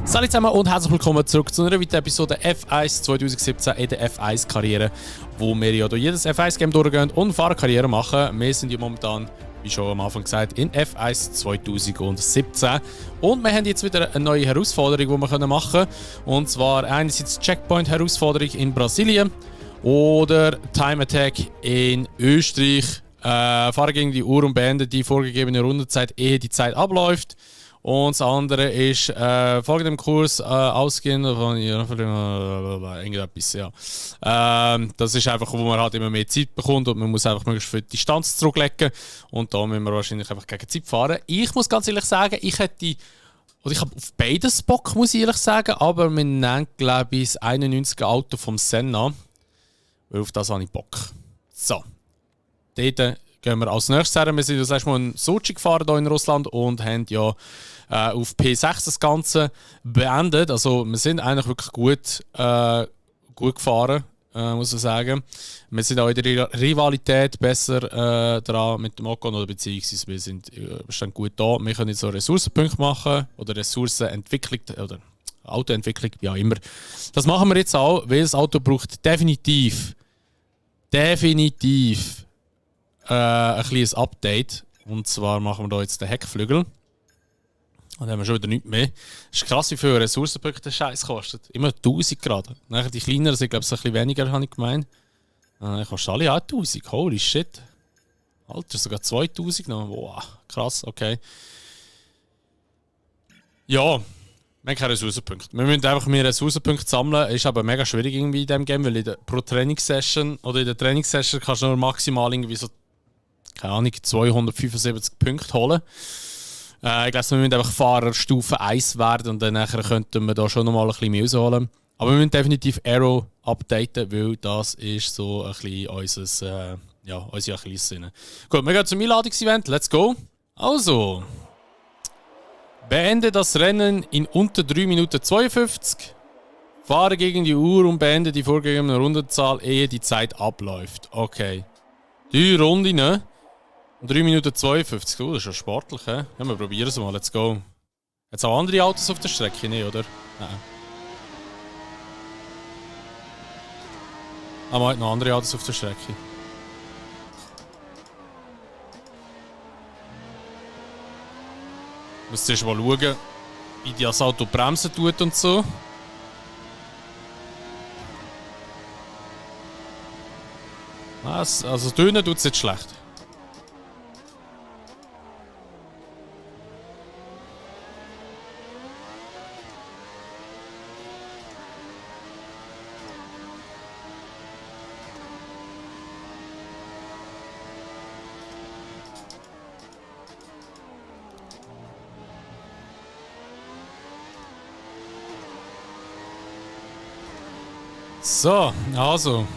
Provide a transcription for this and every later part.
Salut zusammen und herzlich willkommen zurück zu einer weiteren Episode F1 2017 in der F1-Karriere, wo wir ja durch jedes F1-Game durchgehen und Fahrerkarriere machen. Wir sind ja momentan, wie schon am Anfang gesagt, in F1 2017 und wir haben jetzt wieder eine neue Herausforderung, die wir machen können. Und zwar einerseits Checkpoint-Herausforderung in Brasilien oder Time Attack in Österreich. Fahrer gegen die Uhr und beenden die vorgegebene Rundenzeit, ehe die Zeit abläuft. Und das andere ist folgendem Kurs ausgehend von irgendetwas, ja. Das ist einfach, wo man halt immer mehr Zeit bekommt und man muss einfach möglichst viel Distanz zurücklegen. Und da müssen wir wahrscheinlich einfach gegen Zeit fahren. Ich muss ganz ehrlich sagen, ich habe auf beides Bock, muss ich ehrlich sagen, aber wir nehmen, glaube ich, das 91er Auto vom Senna. Weil auf das habe ich Bock. So. Dort gehen wir als nächstes her. Wir sind das erstmal in Sochi gefahren hier in Russland und haben ja auf P6 das Ganze beendet. Also wir sind eigentlich wirklich gut gefahren, muss ich sagen. Wir sind auch in der Rivalität besser dran mit dem Ocon, oder beziehungsweise wir stehen gut da. Wir können jetzt so Ressourcenpunkte machen oder Ressourcenentwicklung oder Autoentwicklung, wie auch immer. Das machen wir jetzt auch, weil das Auto braucht definitiv ein kleines Update. Und zwar machen wir da jetzt den Heckflügel. Und dann haben wir schon wieder nichts mehr. Es ist krass, wie viele Ressourcenpunkte der Scheiß kostet. Immer 1000 gerade. Nachher die kleineren sind, glaube ich, ein bisschen weniger, habe ich gemeint. Kostet alle auch 1000. Holy shit. Alter, sogar 2000 noch. Wow, krass, okay. Ja, wir haben keine Ressourcenpunkte. Wir müssen einfach mehr Ressourcenpunkte sammeln. Ist aber mega schwierig irgendwie in diesem Game, weil pro Trainingssession oder in der Trainingssession kannst du nur maximal irgendwie so, keine Ahnung, 275 Punkte holen. Ich glaube, wir müssen einfach Fahrer Stufe 1 werden und dann könnten wir da schon nochmal ein bisschen mehr rausholen. Aber wir müssen definitiv Aero updaten, weil das ist so ein bisschen unsere Achillessehne. Gut, wir gehen zum Einladungsevent. Let's go. Also, beende das Rennen in unter 3 Minuten 52. Fahre gegen die Uhr und beende die vorgegebene Rundenzahl, ehe die Zeit abläuft. Okay. 3 Runden, ne? 3 Minuten 52, das ist schon sportlich, hä? Ja, wir probieren es mal, let's go. Jetzt auch andere Autos auf der Strecke, nicht, oder? Nein. Aber man hat noch andere Autos auf der Strecke. Ich muss zuerst mal schauen, wie das Auto bremsen tut und so. Was? Also tönen tut es jetzt schlecht. So, also.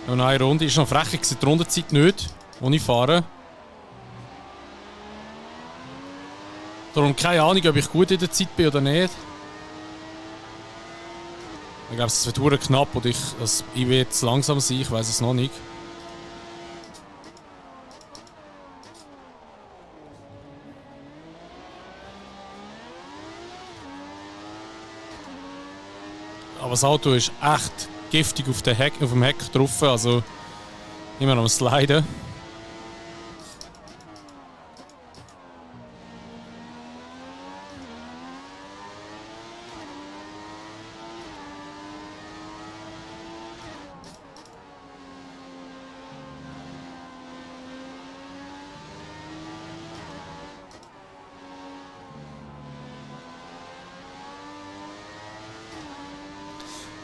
Noch eine Runde. Ist noch frech, ich sehe die Rundenzeit nicht, ohne fahren. Darum keine Ahnung, ob ich gut in der Zeit bin oder nicht. Ich glaube, es wird verdammt knapp und ich will jetzt langsam sein, ich weiß es noch nicht. Aber das Auto ist echt giftig auf dem Heck drauf, also immer noch am Sliden.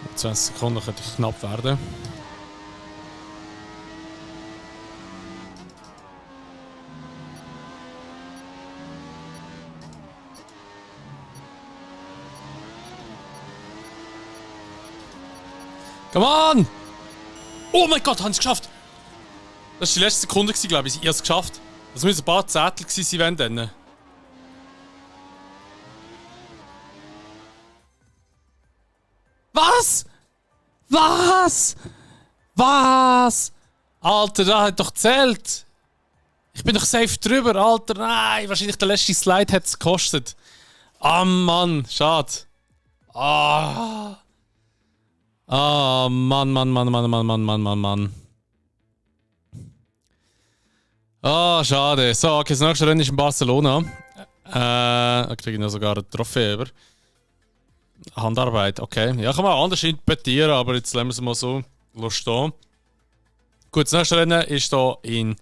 In 20 Sekunden könnte ich knapp werden. Come on! Oh mein Gott, haben sie es geschafft! Das war die letzte Sekunde, glaube ich. Ich habe es geschafft. Das müssen ein paar Zettel gewesen sein, wenn. Was? Was? Was? Alter, das hat doch gezählt. Ich bin doch safe drüber, Alter. Nein, wahrscheinlich der letzte Slide hat es gekostet. Ah, Mann, schade. Ah. Ah, Mann. Ah, schade. So, okay, das nächste Rennen ist in Barcelona. Da kriege ich noch sogar eine Trophäe über. Handarbeit, okay. Ja, kann man anders interpretieren, aber jetzt lassen wir es mal so stehen. Gut, das nächste Rennen ist hier in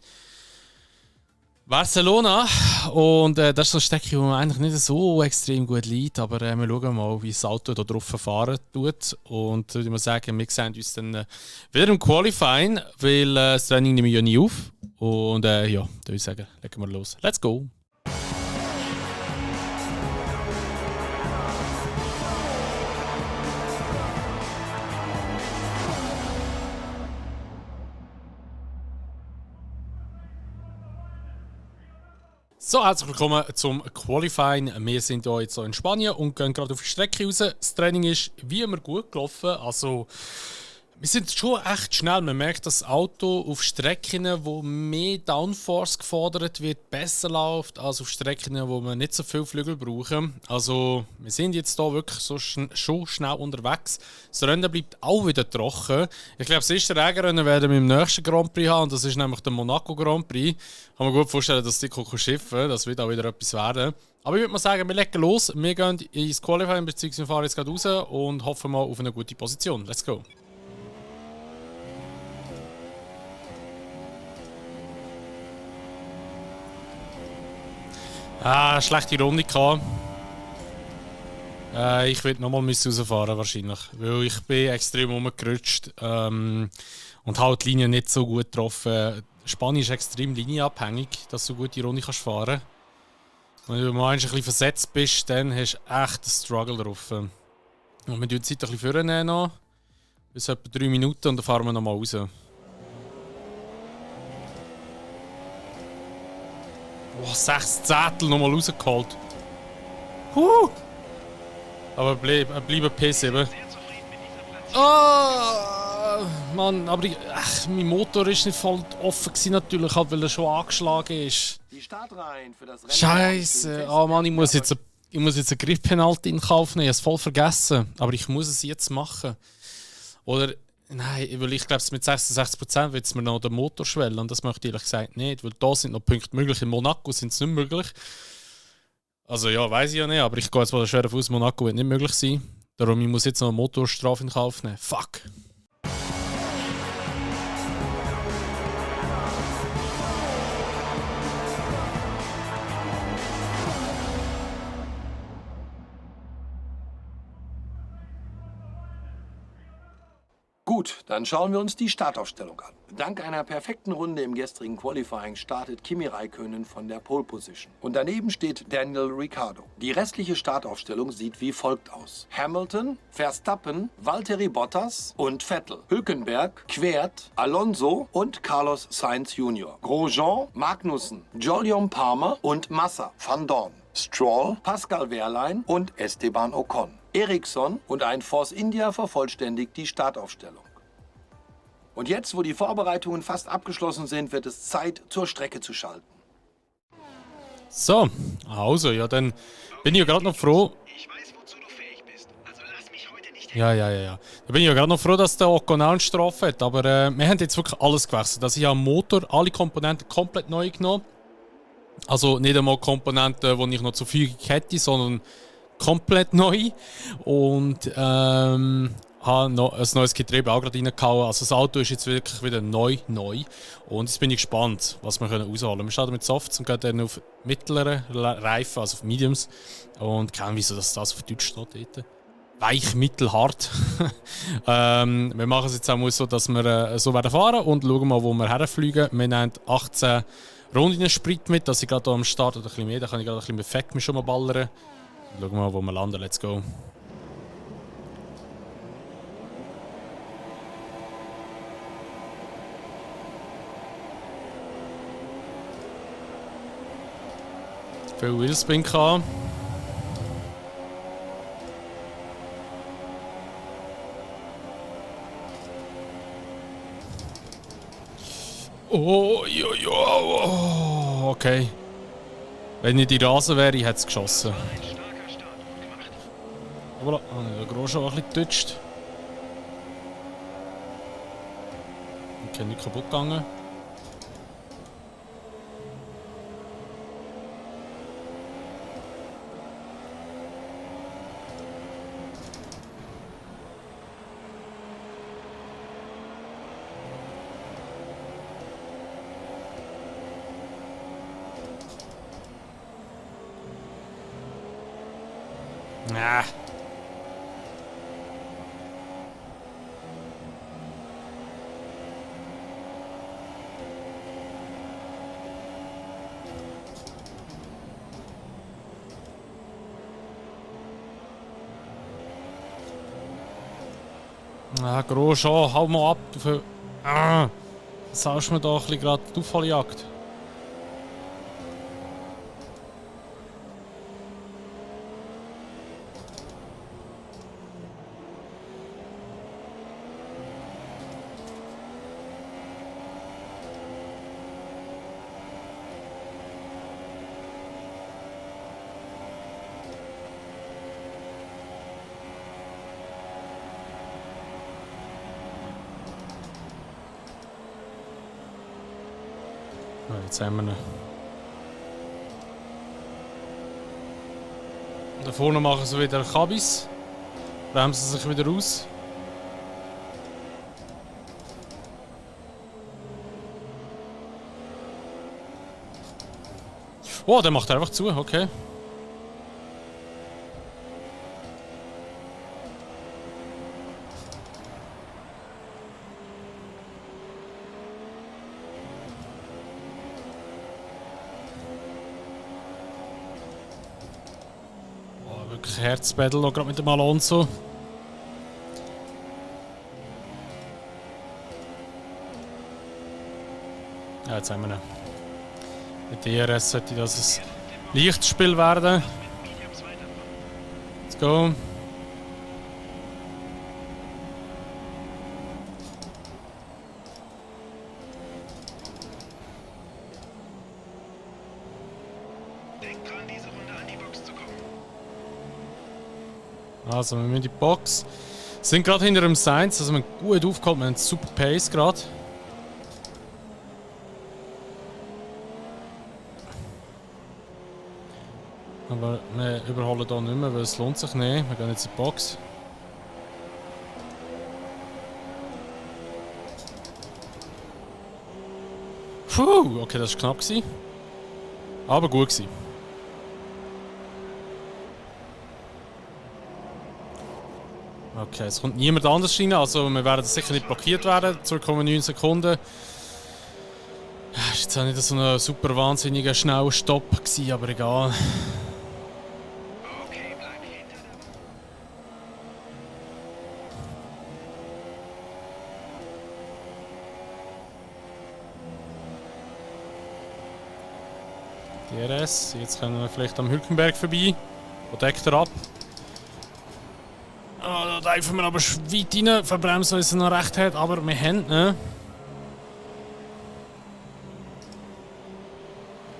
Barcelona. Und das ist so eine Strecke, die mir eigentlich nicht so extrem gut liegt. Aber wir schauen mal, wie das Auto hier drauf fahren tut. Und ich muss sagen, wir sehen uns dann wieder im Qualifying, weil das Training nehme ich ja nie auf. Und ja, dann würde ich sagen, legen wir los. Let's go! So, herzlich willkommen zum Qualifying. Wir sind hier jetzt in Spanien und gehen gerade auf die Strecke raus. Das Training ist wie immer gut gelaufen. Also, wir sind schon echt schnell. Man merkt, dass das Auto auf Strecken, wo mehr Downforce gefordert wird, besser läuft als auf Strecken, wo wir nicht so viel Flügel brauchen. Also, wir sind jetzt hier wirklich so schon schnell unterwegs. Das Rennen bleibt auch wieder trocken. Ich glaube, das erste Regenrennen werden wir im nächsten Grand Prix haben. Und das ist nämlich der Monaco Grand Prix. Kann man gut vorstellen, dass die schiffen. Das wird auch wieder etwas werden. Aber ich würde mal sagen, wir legen los. Wir gehen ins Qualifying, bzw. fahren jetzt gerade raus und hoffen mal auf eine gute Position. Let's go! Schlechte Runde gehabt. Ich werde nochmal rausfahren wahrscheinlich, weil ich bin extrem rumgerutscht und halt die Linie nicht so gut getroffen. Spanien ist extrem linienabhängig, dass du gute Runde kannst fahren. Wenn du mal ein bisschen versetzt bist, dann hast du echt einen Struggle drauf. Und wir nehmen die Zeit ein bisschen vornehmen noch, bis etwa 3 Minuten und dann fahren wir nochmal raus. Oh, 6 Zettel nochmal rausgeholt. Aber bleiben P7. Oh, Mann, aber mein Motor ist nicht voll offen gewesen, natürlich, halt, weil er schon angeschlagen ist. Scheiße, oh Mann, ich muss jetzt eine Grip-Penalty in Kauf nehmen. Ich habe es voll vergessen. Aber ich muss es jetzt machen. Oder, nein, weil ich glaube, mit 66% wird es mir noch den Motor schwellen. Und das möchte ich ehrlich gesagt nicht, weil da sind noch Punkte möglich. In Monaco sind es nicht möglich. Also ja, weiß ich ja nicht, aber ich gehe jetzt mal schwer davon aus, Monaco wird nicht möglich sein. Darum ich muss jetzt noch eine Motorstrafe in Kauf nehmen. Fuck! Gut, dann schauen wir uns die Startaufstellung an. Dank einer perfekten Runde im gestrigen Qualifying startet Kimi Räikkönen von der Pole Position. Und daneben steht Daniel Ricciardo. Die restliche Startaufstellung sieht wie folgt aus: Hamilton, Verstappen, Valtteri Bottas und Vettel, Hülkenberg, Kvyat, Alonso und Carlos Sainz Jr., Grosjean, Magnussen, Jolyon Palmer und Massa, Van Dorn, Stroll, Pascal Wehrlein und Esteban Ocon. Ericsson und ein Force India vervollständigt die Startaufstellung. Und jetzt, wo die Vorbereitungen fast abgeschlossen sind, wird es Zeit, zur Strecke zu schalten. So, also, ja, dann bin ich ja gerade noch froh. Ich weiß, wozu du fähig bist. Also lass mich heute nicht. Ja. Da bin ich ja gerade noch froh, dass der Ocon auch eine Strafe hat. Aber wir haben jetzt wirklich alles gewechselt. Also ich habe am Motor alle Komponenten komplett neu genommen. Also nicht einmal Komponenten, die ich noch zur Verfügung hätte, sondern komplett neu. Und habe noch ein neues Getriebe auch gerade reingehauen. Also das Auto ist jetzt wirklich wieder neu. Und jetzt bin ich gespannt, was wir rausholen können. Wir starten mit Softs und gehen dann auf mittlere Reifen, also auf Mediums. Und keine Ahnung, wieso das auf Deutsch steht dort. Weich, mittel, hart. Wir machen es jetzt auch mal so, dass wir so werden fahren und schauen mal, wo wir herfliegen. Wir nehmen 18 Runden Sprit mit, dass ich gerade am Start oder ein bisschen mehr, da kann ich gerade ein bisschen Effekt mich schon mal ballern. Schauen wir mal, wo wir landen. Let's go. Viel Wheelspin gehabt. Oh, okay. Wenn ich die Rasen wäre, hätte es geschossen. Aber habe ich den Grosjean auch ein bisschen getutscht. Okay, nicht kaputt gegangen. Ah. Ah, Grosjean, hau mal ab. Ah, saust mir da ein bisschen gerade die Aufholjagd. Jetzt haben wir ihn. Da vorne machen sie wieder Kabis. Bremsen sich wieder aus. Oh, der macht einfach zu, okay. Herzbattle noch gerade mit dem Alonso. Ja, jetzt haben wir ihn. Mit DRS sollte das ein Lichtspiel werden. Let's go. Also, wir müssen in die Box. Wir sind gerade hinter dem Sainz, also wir haben gut aufgeholt, wir haben einen super Pace gerade. Aber wir überholen hier nicht mehr, weil es lohnt sich nicht. Wir gehen jetzt in die Box. Puh, okay, das war knapp. Aber gut gewesen. Okay, es kommt niemand anders rein, also wir werden sicher nicht blockiert werden. 2,9 Sekunden. Das war jetzt auch nicht so ein super wahnsinniger schneller Stopp gewesen, aber egal. Okay, bleib hinter der DRS, jetzt können wir vielleicht am Hülkenberg vorbei. Wo deckt er ab? Oh, da dürfen wir aber weit rein, verbremsen, weil er noch recht hat, aber wir haben ihn.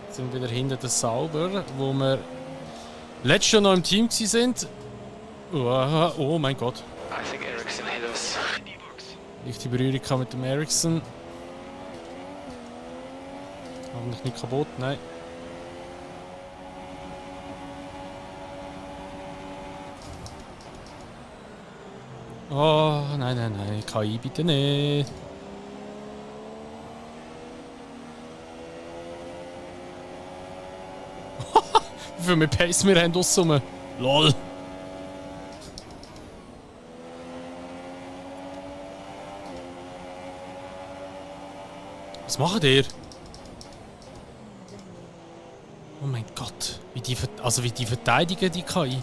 Jetzt sind wir wieder hinter den Sauber, wo wir letztes Jahr noch im Team waren. Oh mein Gott. I think Ericsson hit us. in die Box. Leichte Berührung mit dem Ericsson. Hoffentlich nicht kaputt, nein. Oh, nein, KI bitte nicht. Wie viel mehr Pace wir haben draussen. LOL. Was macht ihr? Oh mein Gott. Wie die verteidigen die KI.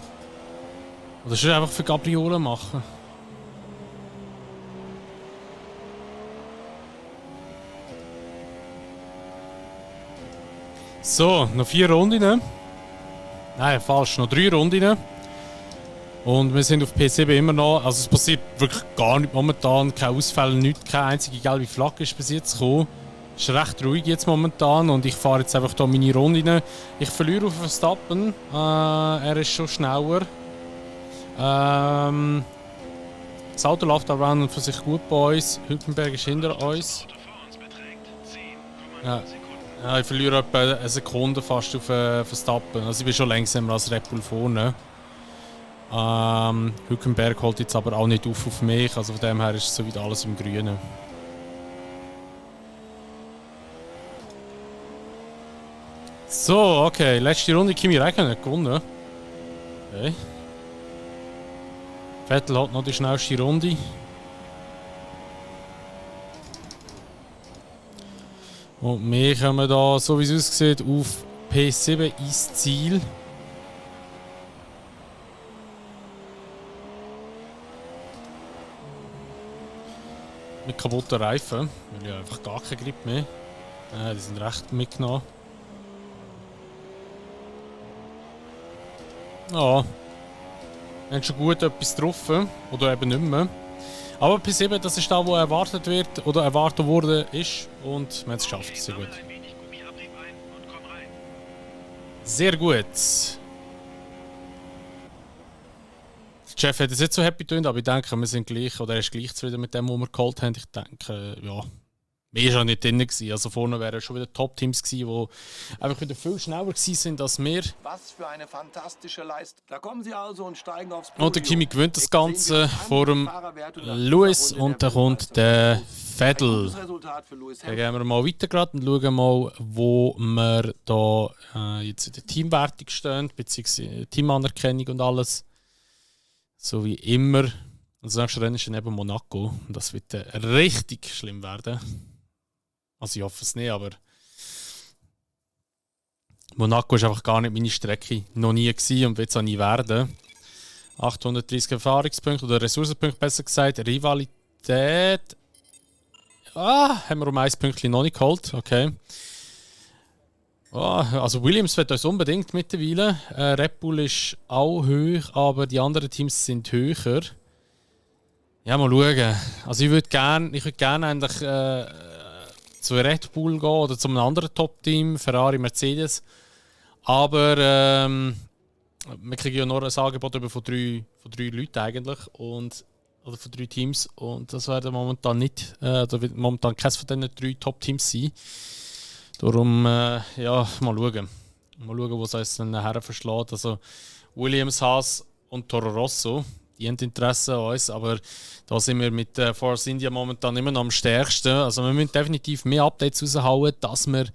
Oder schon einfach für Gabriolen machen? So, noch 4 Runden. Nein, falsch, noch 3 Runden. Und wir sind auf P7 immer noch. Also es passiert wirklich gar nicht momentan. Keine Ausfälle, nichts, keine einzige gelbe Flagge ist bis jetzt gekommen. Es ist recht ruhig jetzt momentan und ich fahre jetzt einfach hier meine Runden. Ich verliere auf Verstappen. Er ist schon schneller. Das Auto läuft aber an und für sich gut bei uns. Hülkenberg ist hinter uns. Ja. Ja, ich verliere etwa eine Sekunde fast auf Verstappen. Also ich bin schon langsamer als Red Bull vorne. Hülkenberg holt jetzt aber auch nicht auf mich. Also von dem her ist soweit alles im Grünen. So, okay. Letzte Runde Kimi Räikkönen gewonnen. Okay. Vettel hat noch die schnellste Runde. Und wir kommen da, so wie es aussieht, auf P7 ins Ziel. Mit kaputten Reifen, weil ich einfach gar keinen Grip mehr. Die sind recht mitgenommen. Ja, wir haben schon gut etwas getroffen, oder eben nicht mehr. Aber P7, das ist da, wo erwartet wird oder erwartet wurde ist und wir haben es geschafft. Sehr gut. Sehr gut. Jeff hat es nicht so happy getan, aber ich denke, wir sind gleich, oder er ist gleich zufrieden mit dem, was wir geholt haben. Ich denke, ja, mehr war auch nicht drin gewesen. Also vorne wären schon wieder Top-Teams gewesen, die einfach wieder viel schneller gewesen sind als wir. Was für eine fantastische Leistung. Da kommen sie also und steigen aufs Podium. Und der Kimi gewinnt das Ganze vor dem Lewis und dann kommt der Vettel. Dann gehen wir mal weiter gerade und schauen mal, wo wir da jetzt in der Teamwertung stehen, beziehungsweise Teamanerkennung und alles. So wie immer. Und das nächste Rennen ist dann eben Monaco. Und das wird richtig schlimm werden. Also ich hoffe es nicht, aber Monaco ist einfach gar nicht meine Strecke. Noch nie gewesen und wird es auch nie werden. 830 Erfahrungspunkte oder Ressourcenpunkte besser gesagt. Rivalität. Haben wir um 1 Pünktchen noch nicht geholt. Okay. Also Williams wird uns unbedingt mittlerweile. Red Bull ist auch hoch, aber die anderen Teams sind höher. Ja, mal schauen. Also ich würde gerne eigentlich zu Red Bull gehen oder zu einem anderen Top-Team, Ferrari, Mercedes. Aber wir kriegen ja noch ein Angebot von drei Leuten eigentlich. Oder von 3 Teams. Und das werden momentan nicht, da wird momentan keines von diesen 3 Top-Teams sein. Darum, ja, mal schauen. Mal schauen, wo es uns dann nachher verschlägt. Also Williams, Haas und Toro Rosso, die haben Interesse an uns, aber da sind wir mit Force India momentan immer noch am stärksten. Also wir müssen definitiv mehr Updates raushauen, dass wir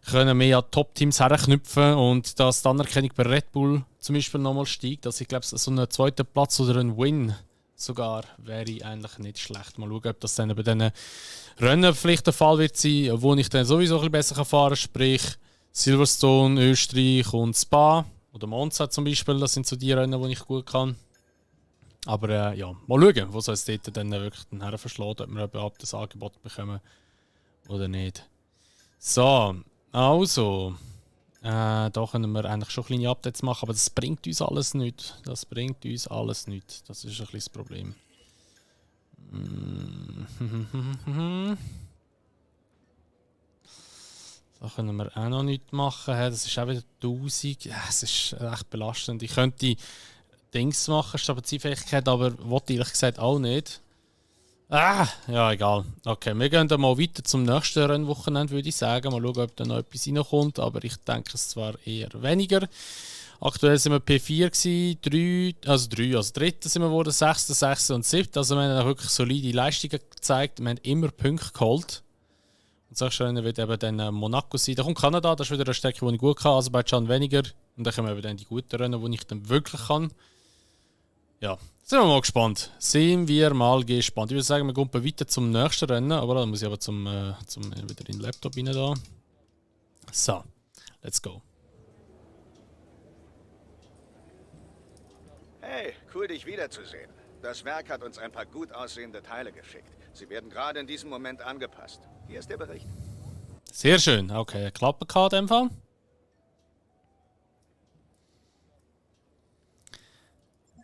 können mehr an Top-Teams herknüpfen und dass die Anerkennung bei Red Bull zum Beispiel nochmal steigt. Also ich glaube, so ein zweiter Platz oder ein Win sogar wäre eigentlich nicht schlecht. Mal schauen, ob das dann bei diesen Rennen vielleicht der Fall wird sein, wo ich dann sowieso ein bisschen besser fahren kann, sprich Silverstone, Österreich und Spa oder Monza zum Beispiel. Das sind so die Rennen, die ich gut kann. Aber ja, mal schauen, wo es uns dort dann wirklich den verschlägt, ob wir überhaupt das Angebot bekommen oder nicht. So, also, da können wir eigentlich schon kleine Updates machen, aber das bringt uns alles nicht. Das ist ein bisschen das Problem. Da können wir auch noch nichts machen. Das ist auch wieder 1000. Ja, es ist echt belastend. Ich könnte Dings machen, Strapaziefähigkeit, aber wollte ehrlich gesagt auch nicht. Ja, egal. Okay, wir gehen dann mal weiter zum nächsten Rennwochenende, würde ich sagen. Mal schauen, ob da noch etwas reinkommt, aber ich denke es zwar eher weniger. Aktuell sind wir P4 gewesen, also dritter sind wir geworden, 6., 6. und 7. Also wir haben wirklich solide Leistungen gezeigt. Wir haben immer Punkte geholt. Und das nächste Rennen wird eben dann Monaco sein. Da kommt Kanada, das ist wieder eine Strecke, die ich gut kann, Aserbaidschan weniger. Und dann kommen eben dann die guten Rennen, die ich dann wirklich kann. Ja, sind wir mal gespannt. Ich würde sagen, wir gehen weiter zum nächsten Rennen, aber da muss ich aber wieder in den Laptop rein da. So, let's go. Hey, cool dich wiederzusehen. Das Werk hat uns ein paar gut aussehende Teile geschickt. Sie werden gerade in diesem Moment angepasst. Hier ist der Bericht. Sehr schön. Okay, Klappe gehabt in dem Fall.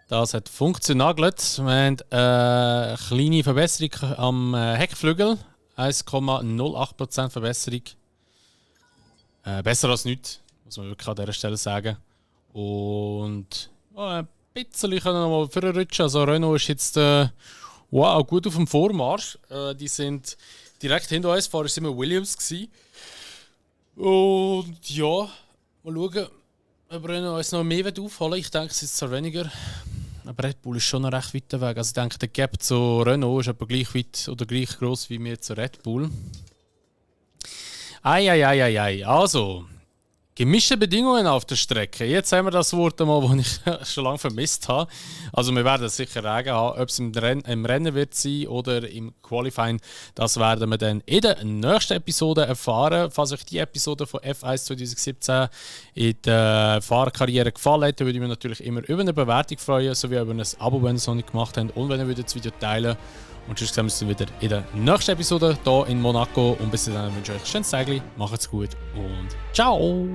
Das hat funktioniert. Wir haben eine kleine Verbesserung am Heckflügel. 1,08% Verbesserung. Besser als nichts, muss man wirklich an dieser Stelle sagen. Und bisschen noch mal vorrutschen. Also Renault ist jetzt wow, gut auf dem Vormarsch. Die sind direkt hinter uns. Vorher waren immer Williams gewesen. Und ja, mal schauen, ob Renault uns noch mehr aufholen will. Ich denke, es ist zwar weniger. Aber Red Bull ist schon noch recht weit weg. Also ich denke, der Gap zu Renault ist etwa gleich weit oder gleich gross wie wir zu Red Bull. Also, gemischte Bedingungen auf der Strecke. Jetzt haben wir das Wort einmal, das ich schon lange vermisst habe. Also wir werden sicher Regen haben, ob es im Rennen wird sein oder im Qualifying. Das werden wir dann in der nächsten Episode erfahren. Falls euch die Episode von F1 2017 in der Fahrerkarriere gefallen hat, würde ich mich natürlich immer über eine Bewertung freuen, sowie über ein Abo, wenn ihr es noch nicht gemacht habt und wenn ihr das Video teilen. Und sonst sehen wir uns dann wieder in der nächsten Episode hier in Monaco. Und bis dann wünsche ich euch ein schönes Tag, macht's gut und ciao!